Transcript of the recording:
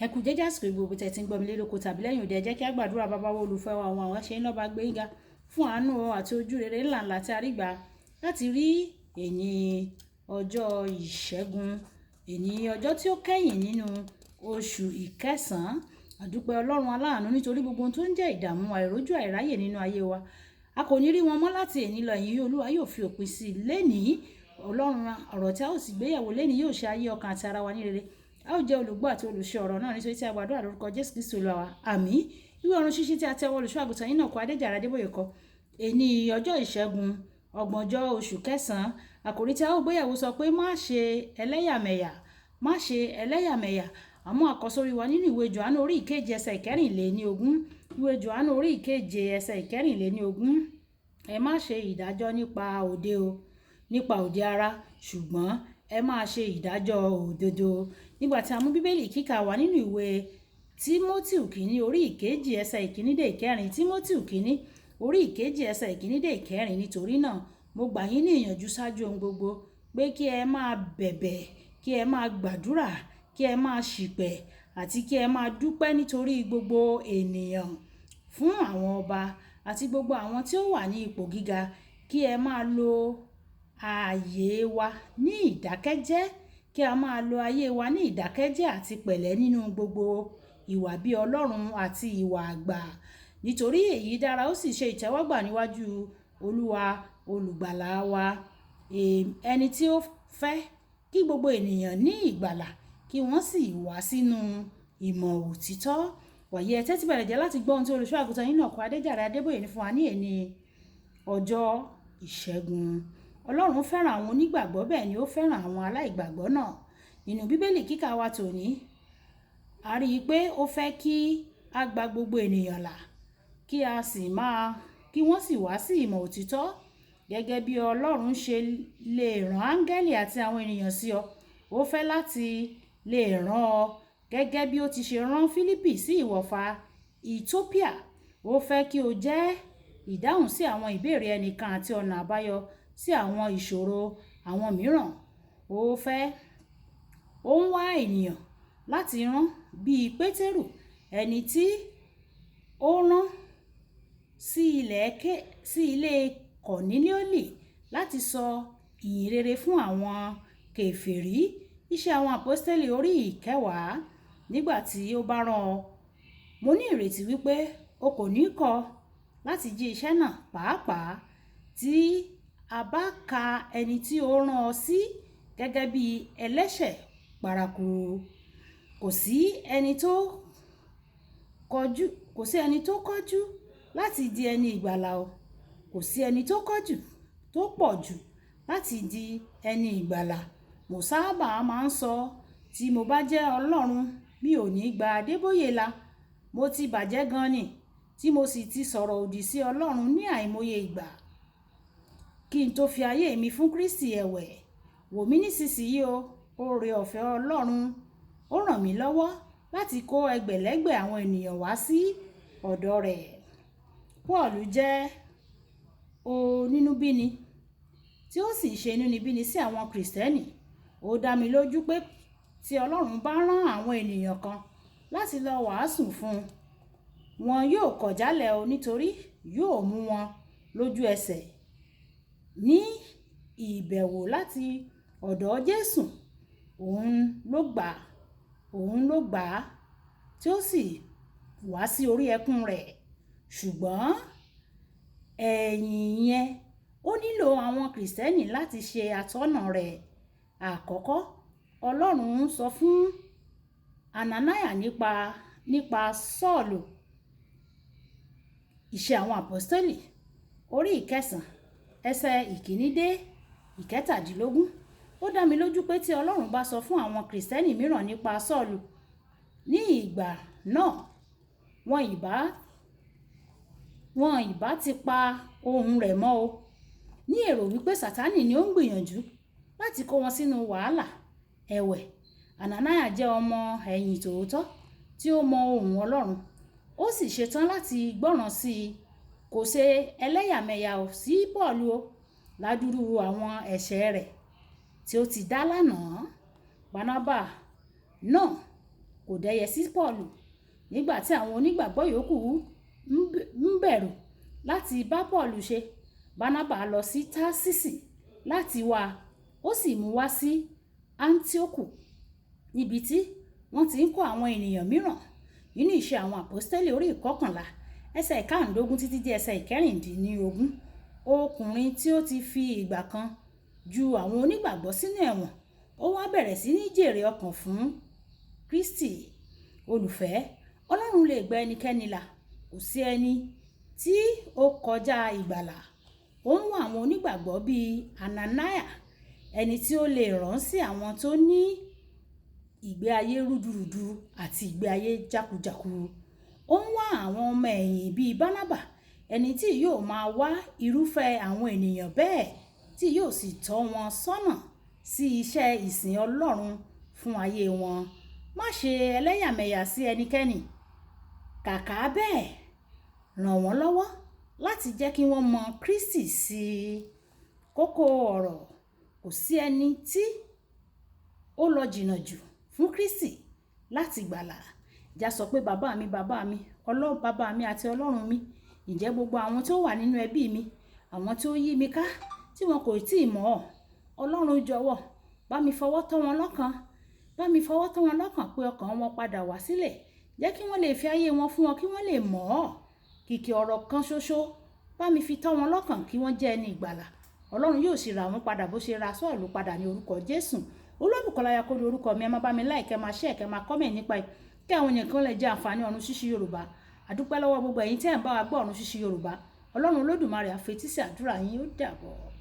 Ẹ kú dédé àsìkò gbogbo tẹ́ tí ń gbọ́ mi lé lóko tàbí lẹ́yìn òde. Ẹ jẹ́ kí a gbàdúrà. Bàbá wa, olùfẹ́ wa, àwọn ṣe ń lọ́ba gbé yín ga fún àánú àti ojú rere ńláńlá tí a rí gbà láti rí èní ọjọ́ ìṣẹ́gun, èní ọjọ́ tí ó kẹ́yìn nínú oṣù ìkẹsàn-án. Àdúpẹ́ Ọlọ́run aláàánú nítorí gbogbo ohun tó ń jẹ́ ìdààmú, àìrójú, àìráyè nínú ayé wa, a kò ní rí wọn mọ́ láti èní lọ. Ẹ̀yin Olúwa yóò fi òpin sí i lénìí. Ọlọ́run, ọ̀rọ̀ tí a ó sì gbéyẹ̀wò lénìí yóò ṣe ayé, ọkàn àti ara wa ní rere. A ó jẹ́ olùgbọ́ àti olùṣe ọ̀rọ̀ náà, nítorí tí a gbàdúrà lórúkọ Jésù Kristi Olúwa wa. Àmín. Ìwé ọ̀run ṣíṣí tí a tẹ́wọ́ olùṣọ́ àgùntàn yín náà kọ Adéjàre Adébóyè kọ. Èní ọjọ́ ìṣẹ́gun, 30ọjọ́ oṣù kẹsàn-án, àkòrí tí a ó gbéyẹ̀wò sọ pé, "Má ṣe ẹlẹ́yàmẹ̀yà, má ṣe ẹlẹ́yàmẹ̀yà." Àmọ́ àkọ́sórí wa nínú ìwé Jòhánù orí ìkeje, ẹsẹ̀ 24. Ìwé Jòhánù orí ìkeje, ẹsẹ̀ 24. Ẹ má ṣe ìdájọ́ nípa òde o, nípa òde ara, ṣùgbọ́n ẹ máa ṣe ìdájọ́ òdodo. Nígbà tí a mú Bíbélì kíkà wá nínú ìwé Tímótì kìíní, orí ìkejì, ẹsẹ̀ ìkíní dé ìkẹrin. Tímótì kìíní, orí ìkejì, ẹsẹ̀ ìkíní dé ìkẹrin. Nítorí náà, mo gbà yín ní ìyànjú ṣáájú ohun gbogbo pé kí ẹ máa bẹ̀bẹ̀, kí ẹ máa gbàdúrà, kí ẹ máa ṣìpẹ̀ àti kí ẹ máa dúpẹ́ nítorí gbogbo ènìyàn, fún àwọn ọba àti gbogbo àwọn tí ó wà ní ipò gíga, kí ẹ máa lo ààyè wa ní ìdákẹ́jẹ́, kí a máa lo ayé wa ní ìdákẹ́jẹ́ àti pẹ̀lẹ́ nínú gbogbo ìwà bí Ọlọ́run àti ìwà àgbà. Nítorí èyí dára, ó sì ṣe ìtẹ́wọ́gbà níwájú Olúwa olùgbàlà wa, ẹni tí ó fẹ́ kí gbogbo ènìyàn ní ìgbàlà, kí wọ́n sì wá sínú ìmọ̀ òtítọ́. Wàyí, ẹ tẹ́tí bẹ̀rẹ̀ jẹ́ láti gbọ́ ohun tí olùṣọ́ àgùntàn yín náà kọ Adéjàre Adébóyè ní fún wa ní èní ọjọ́ ìṣẹ́gun. Ọlọ́run fẹ́ràn àwọn onígbàgbọ́, bẹ́ẹ̀ ni ó fẹ́ràn àwọn aláìgbàgbọ́ náà. Nínú Bíbélì kíkà wa tòní, a rí i pé ó fẹ́ kí a gba gbogbo ènìyàn là, kí a sì máa kí wọ́n sì wá sí ìmọ̀ òtítọ́. Gẹ́gẹ́ bí Ọlọ́run ṣe lè rán áńgẹ́lì àti àwọn ènìyàn sí ọ, ó fẹ́ láti lè rán ọ gẹ́gẹ́ bí ó ti ṣe rán Fílípì sí ìwọ̀fà Ethiopia. Ó fẹ́ kí o jẹ́ ìdáhùn sí àwọn ìbéèrè ẹnìkan àti ọ̀nà àbáyọ sí àwọn ìṣòro àwọn mìíràn. Ó fẹ́, ó ń wá ènìyàn láti rán bíi Pétérù, ẹni tí ó rán sí ilé Kọ̀nílíólì láti sọ ìyìn rere fún àwọn kèfèrí. Iṣẹ́ àwọn Àpọ́stélì orí ìkẹwàá. Nígbà tí ó bá rán ọ, mo ní ìrètí wípé o kò ní kọ̀ láti jí iṣẹ́ náà, pàápàá tí a bá ka ẹni tí ó rán ọ sí gẹ́gẹ́ bí ẹlẹ́ṣẹ̀ paraku. Kò sí ẹni tó kọjú láti di ẹni ìgbàlà o. Kò sí ẹni tó kọjú tó pọ̀ jù láti di ẹni ìgbàlà. Mo sábà máa ń sọ, tí mo bá jẹ́ Ọlọ́run, mi ò ní gba Adébóyè là. Mo ti bàjẹ́ gan ni, tí mo sì ti sọ̀rọ̀ òdì sí Ọlọ́run ní àìmọye ìgbà kí n tó fi ayé mi fún Kristi. Ẹ̀wẹ̀, wò mí nísinsìnyí o. Oore ọ̀fẹ́ Ọlọ́run ó ràn mí lọ́wọ́ láti kó ẹgbẹ̀lẹ́gbẹ̀ àwọn ènìyàn wá sí ọ̀dọ̀ rẹ̀. Paul jẹ́ onínúbíni tí ó sì ń ṣe inúnibíni sí àwọn Kìrìsìtẹ́nì. Ó dá mi lójú pé tí Ọlọ́run bá rán àwọn ènìyàn kan láti lọ wàásù fún un, wọn yóò kọ̀ jálẹ̀ o, nítorí yóò mú wọn lójú ẹsẹ̀ ní ìbẹ̀wò láti ọ̀dọ̀ Jésù. Òun ló gbà á tí ó sì wá sí orí ẹkún rẹ̀. Ṣùgbọ́n ẹ̀yìn yẹn, ó nílò àwọn Kìrìsìtẹ́nì láti ṣe atọ́nà rẹ̀. Àkọ́kọ́, Ọlọ́run ń sọ fún Ananiah nípa Sọ́ọ̀lù. Iṣẹ́ àwọn Àpọ́stélì orí ìkẹsàn, ẹsẹ̀ ìkíní dé ìkẹtàdínlógún. Ó dá mi lójú pé tí Ọlọ́run bá sọ fún àwọn Kìrìsìtẹ́nì mìíràn nípa Sọ́ọ̀lù ní ìgbà náà, wọn ìbá ti pa ohùn rẹ̀ mọ́ o, ní èrò wípé Sátánì ni ó ń gbìyànjú láti kó wọn sínú wàhálà. Ẹ̀wẹ̀, Ananiah jẹ́ ọmọ ẹ̀yìn tòótọ́ tí ó mọ ohùn Ọlọ́run, ó sì ṣetán láti gbọ́ràn sí i. Kò ṣe ẹlẹ́yàmẹ̀yà sí Paul o ládùrú àwọn ẹ̀ṣẹ̀ rẹ̀ tí ó ti dá lánàá. Barnaba náà kò Kò dẹ́yẹ sí Pọ́ọ̀lù. Nígbà tí àwọn onígbàgbọ́ yòókù ń bẹ̀rù láti bá Pọ́ọ̀lù ṣe, Bánábà lọ sí Tásísì láti wá, ó sì mú wá sí Áńtíókù níbi tí wọ́n ti ń kọ́ àwọn ènìyàn mìíràn. Nínú Ìṣe Àwọn Àpọ́stélì orí 11, ẹsẹ̀ 15 títí dé ẹsẹ̀ 16, ọkùnrin tí ó ti fi ìgbà kan ju àwọn onígbàgbọ́ sínú ẹ̀wọ̀n, ó wá bẹ̀rẹ̀ sí ní jèrè ọkàn fún Kristi. Olùfẹ́, Ọlọ́run lè gba ẹnikẹ́ni là, kò sí ẹni tí ó kọjá ìgbàlà. Ó ń wá àwọn onígbàgbọ́ bíi Anania, ẹni tí ó lè rán sí àwọn tó ní ìgbé ayé rúdurùdu àti ìgbé ayé jákujàku. Ó ń wá àwọn ọmọ ẹ̀yìn bíi Bánábà, ẹni tí yóò máa wá irúfẹ́ àwọn ènìyàn bẹ́ẹ̀ tí yóò sì tọ́ wọn sọ́nà sí iṣẹ́ ìsìn Ọlọ́run fún ayé wọn. Má ṣe ẹlẹ́yàmẹ̀yà sí ẹnikẹ́ni. Kàkà bẹ́ẹ̀, ràn wọ́n lọ́wọ́ láti jẹ́ kí wọ́n mọ Kristi sí i. Kókó ọ̀rọ̀: kò sí ẹni tí ó lọ jìnnà jù fún Kristi láti gbàlà. Já sọ pé bàbá mi, bàbá mi, Ọlọ́run bàbá mi àti Ọlọ́run mi, ǹjẹ́ gbogbo àwọn tí ó wà nínú ẹbí mi, àwọn tí ó yí mi ká, tí wọn kò tí ì mọ̀ ọ́, Ọlọ́run jọ̀wọ́, bá mi fọwọ́ tọ́ wọn lọ́kàn, bá mi fọwọ́ tọ́ wọn lọ́kàn pé ọkàn wọn padà wá sílẹ̀. Jẹ́ kí wọ́n lè fi ayé wọn fún wọn kí wọ́n lè mọ̀ ọ́. Kìkì ọ̀rọ̀ kan ṣoṣo, bá mi fi tọ́ wọn lọ́kàn kí wọ́n jẹ́ ẹni ìgbàlà. Ọlọ́run yóò sì rà wọ́n padà bó ṣe ra Sọ́ọ̀lù padà ní orúkọ Jésù. Olúwabùkọ́lá Ayakóni orúkọ mi. Ẹ máa bá mi like, ẹ máa share, kẹ́ máa comment nípa ẹ̀ kí àwọn èèyàn kan lè jẹ àǹfààní Ọ̀run Ṣíṣí Yorùbá. Àdúpẹ́ lọ́wọ́ gbogbo ẹ̀yin tí ẹ̀ ń bá wa gbọ́ Ọ̀run Ṣíṣí Yorùbá. Ọlọ́run Olódùmarè á fetí sí àdúrà yín. Ó dàbọ̀.